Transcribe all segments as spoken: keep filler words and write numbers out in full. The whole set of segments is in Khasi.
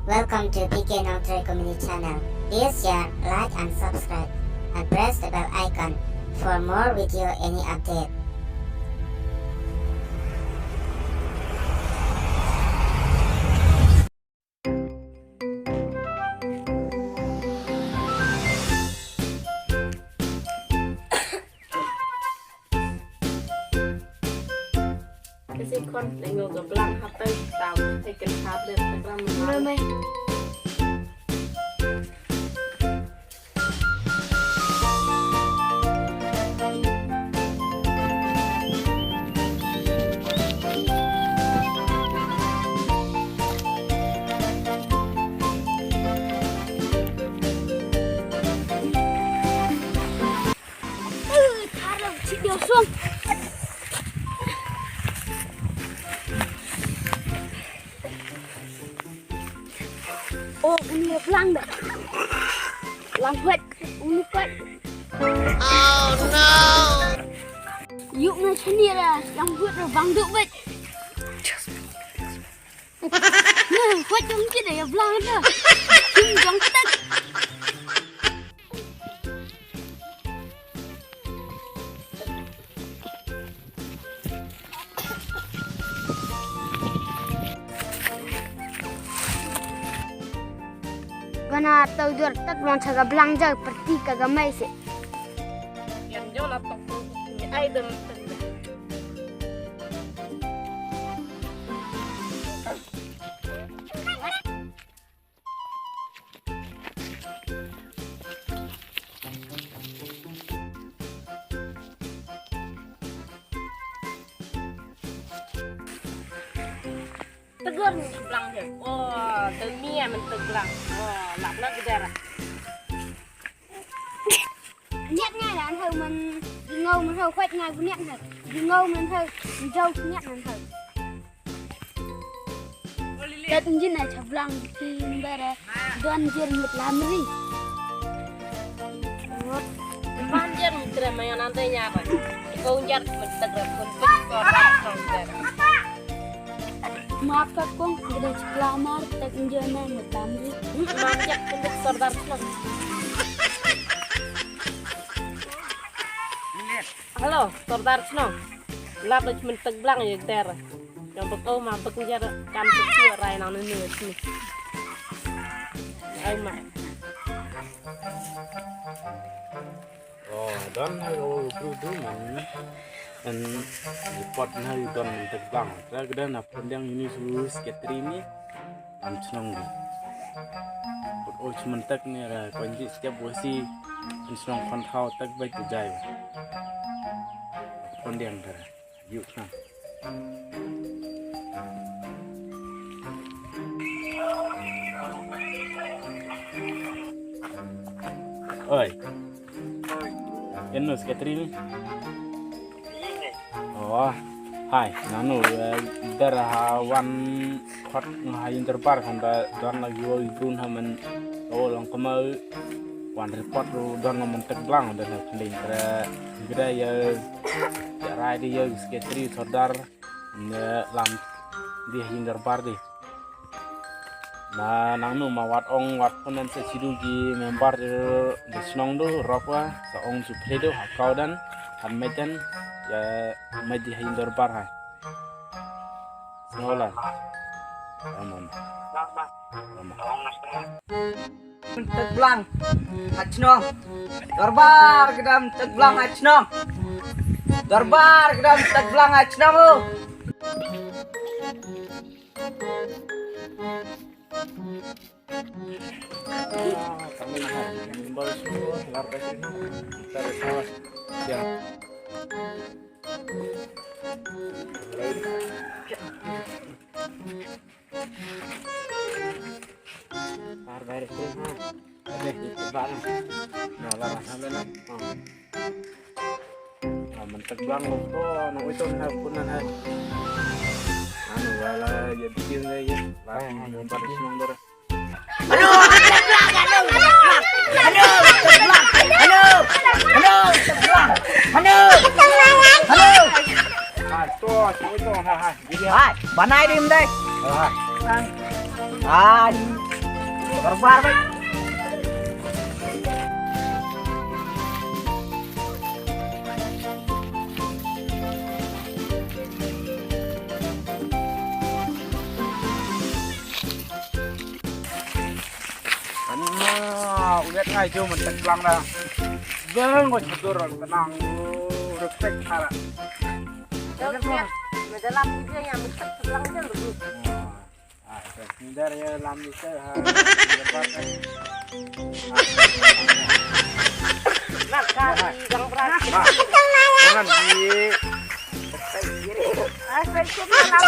Welcome to P K Nongtrai Comedy Channel. Please share, like and subscribe and press the bell icon for more video any update. Kasi kon lengo ga blang hapta tam taken tablet program. Mai mai. Oh, kani blang da. Blang hwet, uni kwet. Oh no. Yuk na chani ra, yang hwet ra bang duk bet. Hwet jong kida ya blang da. Kim jong tet. Gana tau dur tak long chaga blang jag perti ka gamai se. Yang jo la tok tu ni ai dem. Tegur ni blang je. Oh, temi ya men teg blang. Oh, lap na gedara. Niat ngai la hau men jingau men hau kwat ngai niat ngai. Jingau men hau jau niat men hau. Tet njin a chablang tin bare don jer mit lamri. Don jer mit re mayan ante nyapa. Ko unjar mit tek re pun pun ko rak kong tek. Maaf ka kong, gede chlamar tek njana mit lamri. Maaf jer pun sordar chnong. Hello, sordar chnong. Lap da chmin tek blang ye der. Yang bek oh ma bek njar kan tek chu rai nang nenu chmi. Ai ma. Oh, don ha go bru du man. En report na yu don tek blang. Ra gede na pendang ini su sekretari ni. Am chnong di. Bek oh chmin tek ni ra konji setiap wasi. En chnong kon thau tek bai tu jai. Pendang dara. Yu chnong. Oi. Ken nu sekretari ni. Oh, hai, nanu, eh, dara ha wan khot nga ha yin derbar kan da don la yu i brun ha men, oh, long kemau wan report ru don la men tek blang da na kling kre gede ya, ya rai di ya sekretari sordar ne lam di ha yin derbar di. Ma nangnu ma wat ong wat pun nan sa chidu ki member de, de chnong du rop wa sa ong chu phle du ha kau dan ha mejan ya medi ha yin dorbar ha. Snola. Amam. Amam. Teg blang ha chnong. Dorbar kedam teg blang ha chnong. Dorbar kedam teg blang ha chnong. Oh. Ar bai ri ha. Ade, ba na. Na la ra ha le na. Ah, man tak bang lo. Oh, nang uiton ha pun nan ha. Anu wala ya bikin le ya. Ba nang ba nang ber. Aduh, aduh, aduh, aduh, aduh, aduh, aduh, aduh. Ah, to, to, to, ha, ha. Hai, banai dim dai. Ha. Ai. Barbar beit. Ana, u Nget ngai jong mynta klang da. Bang ko chatur tenang. Respect hara. Jom, jom. Dalam video yang betul klang je lu. Ah, sendar ya lam itu ha. Nak kari gang berat. Jangan di. Ah, saya cuma lam.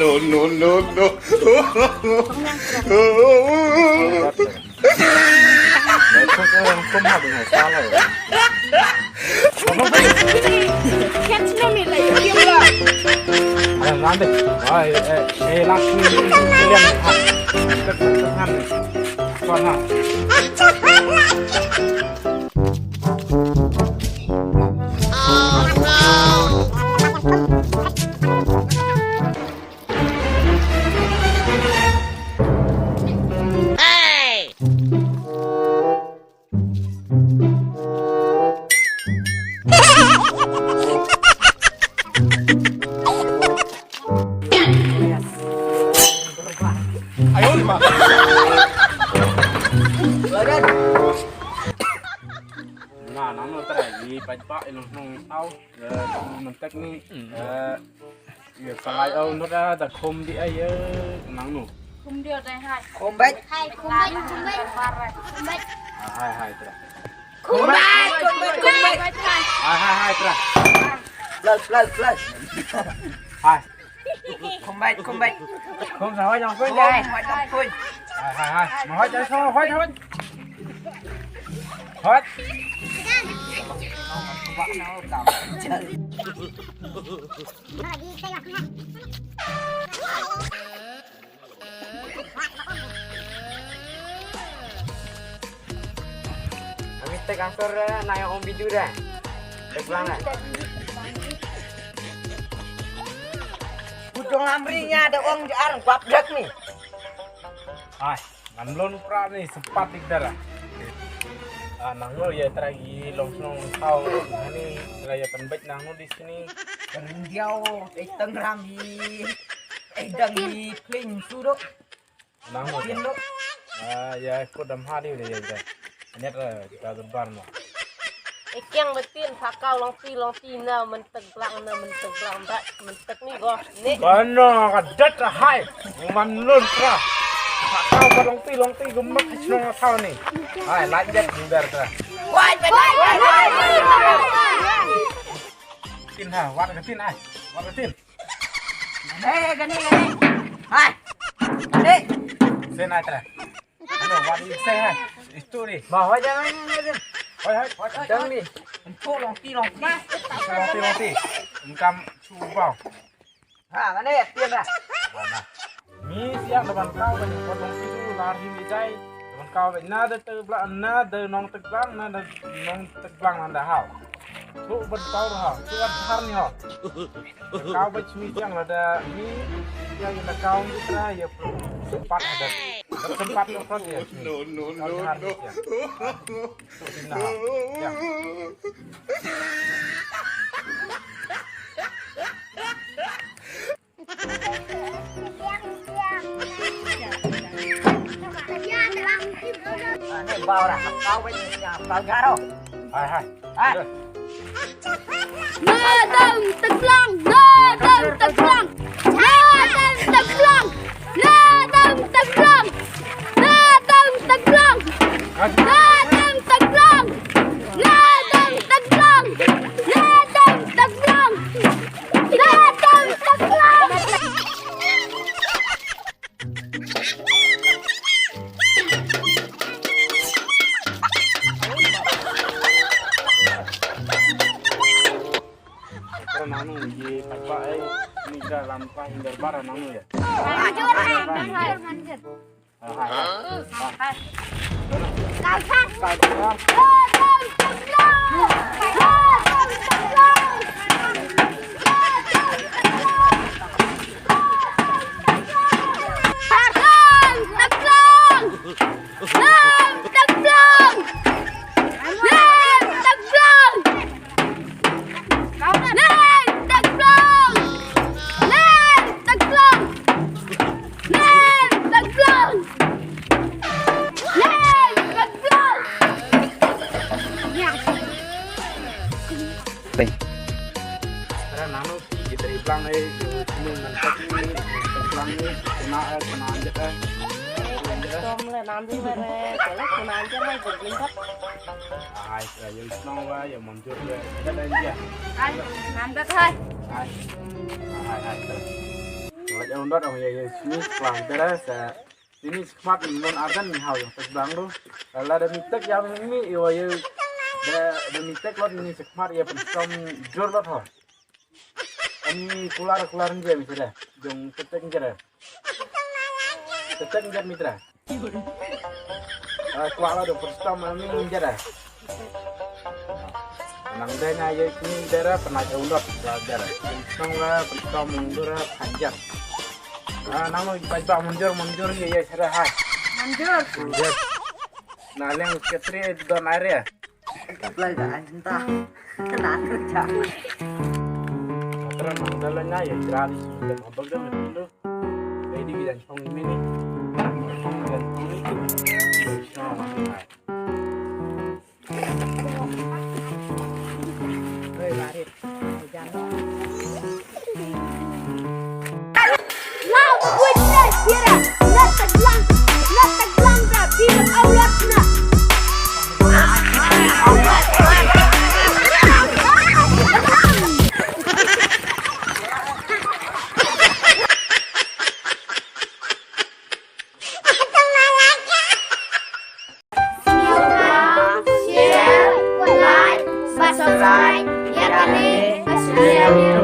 No, no, no, no. Na, nang no trai, i paj pa, i nong nong tau, eh, mentek ni, eh, Ïa, ka lai ong nut da khum di ai ïa nang nu. Khum di dai hai. Khum beit. Hai khum beit, khum beit. Khum beit. Ah, hai hai tra. Khum beit, khum beit, khum beit. Hai hai hai tra. Flash, flash, flash. Hai. Khum beit, khum beit. Khum sa hoi jong khun dai. Hoi jong khun. Hai hai hai. Ma hoi jong khun, hoi hoi. Hoi. Ami tek angsor na ïa ong bidu da. Tek lang da. Budong amri nya da ong jar kwap dak ni. Ai. Ngan mlien pra ni sempat dik dara. Ah, nang no ïa trai i long snong tau ni la ïa pynbeit nang no di sini. Pyndiaw, eh, tang ram i. Eh, dang i pling su do. Nang no. Pin do. Ah, ïa ko dam ha di ïa ïa. Nyet ra kita sebar no. Ikyang betin phakaw longti longti na mentek blang na mentek blang bak mentek ni go ni. Bana ka dat hai. Man lun tra. Phakaw ka longti longti gemet shnong thaw ni. Hai lait jet bubar tra. Wai wai wai. Tin ha wat ka tin ai. Wat ka tin. Gane gane gane. Hai. Gane. Sen ai tra. Ano, wat i sei ha. Istu ni. Ma hoi jang ni ni. Hoi hoi. Jang ni. Entu long ti long ti. Long ti long ti. Engkam chu bau. Ha, ngane tiang ha. Mana? Mi siang da ban kau ban pot long ti tu lar hi mi jai. Da ban kau ban na da te bla na da nong tek blang na da nong tek blang na da hau. Tu ban kau ha. Tu ban har ni ha. Kau ba chui tiang la da ni ya ina kau ni tra ya sempat ada. Sempat tu kan ya. No no no no. Ina. Ya. Ni bau dah kau ba ni kau garo. Hai hai. Nadam teblang, nadam teblang, nadam teblang, nadam teblang, nadam teblang, nadam teblang, nadam teblang, nadam teblang, nadam teblang, Nanu ye papa ai ni ka lampa hindar bara nanu ya. Manjur, hai, manjur, manjur. Ah, hai, hai. Kalpat. Kalpat. Kalpat. Lam tang blong! Lam tang blong! Lam tang blong! Lam tang blong! Lam tang blong! Lam tang blong! Lam tang blong! Peng. Tara nanu ki tari blang ai, ki ngan tak ni, tak blang ni, kena ai, kena anjat ai. Tom le nandu le re, kala kena anjat ai, jagin tak. Ai, ya, ya, isnong wa, ya, manjur ya, ya, dah dia. Ai, nandat hai. Ai, ai, ai, ai. Kalau jauh ndat, ya, ya, sini, kelang, beres, ya. Ini sekhmat mun ardan ni hau yang tak bang tu. Kalau ada mitek yang ini, iwa ya, ada, ada mitek lot ini sekhmat ya pensam jur lot ho. Ini kular, kular ni je mitra. Jong ketek je. Ketek je mitra. Ah, kuala do perstom ami nginjar ah. Nang dai nga ye kini dara pernah ke undot dara. Nang la perstom mundur panjang. Ah, nang lo ipa ipa mundur mundur ye ye sara ha. Mundur. Mundur. Nah, leng sekretari don air ya. Kaplai da ai entah. Kenan kerja. Terang nang dala nga ye jerali. Abang dong itu. Ready kita chong ini ni. Chong ini tu. Chong ini. Hei, barit. Jangan. Lau buit na sira, na taglang, na taglang da pir aurat na. Share, like, subscribe, ïa kane ka channel.